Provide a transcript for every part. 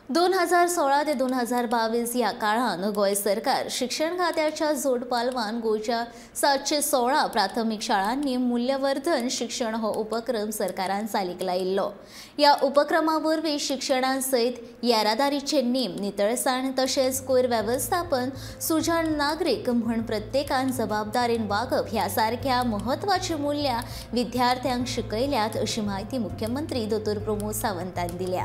2016 ते 2022 ह्या काळान गोंय सरकार शिक्षण खात्याच्या जोडपालवान गोंयच्या 716 प्राथमीक शाळांनी मूल्यवर्धन शिक्षण हो उपक्रम सरकारान चालीक लायिल्लो. ह्या उपक्रमा वरवीं शिक्षणा सयत येरादारीचे नेम, नितळसाण तशेंच कोयर वेवस्थापन, सुजाण नागरीक म्हण प्रत्येकान जबाबदारीन वागप ह्या सारक्या म्हत्वाची मूल्यां विद्यार्थ्यांक शिकयल्यात अशी म्हायती मुख्यमंत्री दोतोर प्रमोद सावंतान दिल्या.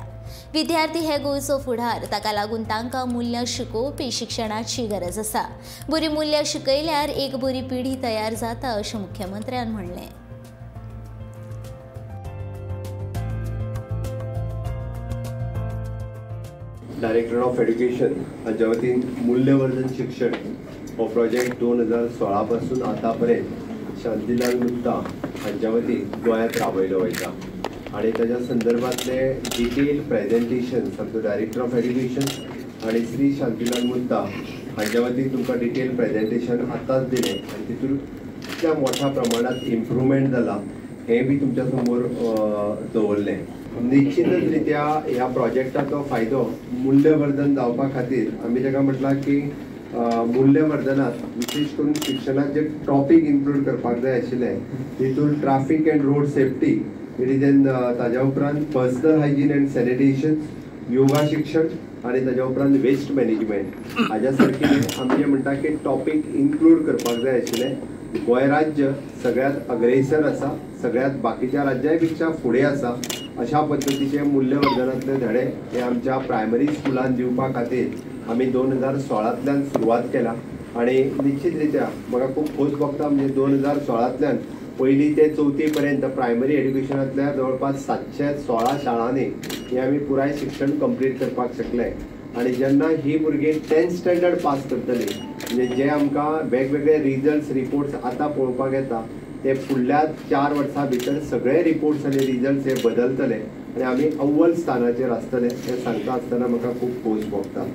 विद्यार्थी हे गोंयचो फुडार, ताका लागून तांकां मूल्यां शिकोवपी शिक्षणाची गरज आसा. बरी मूल्यां शिकयल्यार एक बरी पिढी तयार जाता अशें मुख्यमंत्र्यान म्हणलें. डायरेक्टर ऑफ एड्युकेशन हांच्या वतीन मूल्यवर्धन शिक्षण हो प्रोजेक्ट 2016 पासून आतापर्यंत शांतीलाल मुत्ता हांच्या वतीन गोंयांत राबयलो वयता आनी ताच्या संदर्भातले डिटेल प्रेजेंटेशन आमचो डायरेक्टर ऑफ एड्युकेशन आनी श्री शांतीलाल मुत्ता हांच्या वतीन तुमकां डिटेल प्रेजेंटेशन आतांच दिलें आनी तितून इतल्या मोठ्या प्रमाणांत इम्प्रुवमेंट जाला हें बी तुमच्या समोर दवरलें. निश्चितच रित्या ह्या प्रोजेक्टाचो फायदो मूल्यवर्धन जावपा खातीर आमी ताका म्हटलां की मूल्यवर्धनात विशेष करून शिक्षणात जे टॉपीक इन्क्लूड करपाक जाय आशिल्ले तितून traffic and road safety it is an, ताज्या उपरांत personal hygiene and sanitation, yoga शिक्षण आनी ताज्या उपरांत वेस्ट मॅनेजमेंट हाज्या सारकें आमचें म्हणटा की टॉपीक इन्क्लूड करपाक जाय आशिल्लें. गोंय राज्य सगळ्यांत अग्रेसर आसा, सगळ्यांत बाकीच्या राज्यां पेक्षा फुडें आसा. अशा पद्दतीचे मूल्यवर्धनांतले धडे हे आमच्या प्रायमरी स्कुलान दिवपा खातीर आमी 2016तल्यान सुरवात केला आनी निश्चित रित्या म्हाका खूब खोस भोगता. म्हणजे 2016तल्यान पयली ते चवथी पर्यंत प्रायमरी एड्युकेशनांतल्या जवळपास 716 शाळांनी हे आमी पुराय शिक्षण कंप्लीट करपाक शकले. आनी जेन्ना ही भुरगीं 10th standard पास करतली म्हणजे जे आमकां वेगवेगळे रिजल्ट्स रिपोर्ट्स आतां पळोवपाक येता ते फुडल्या 4 वर्सां भितर सगळे रिपोर्ट्स आनी रिजल्ट्स हे बदलतले आनी आमी अव्वल स्थानाचेर आसतले हें सांगता आसतना म्हाका खूब खोस भोगता.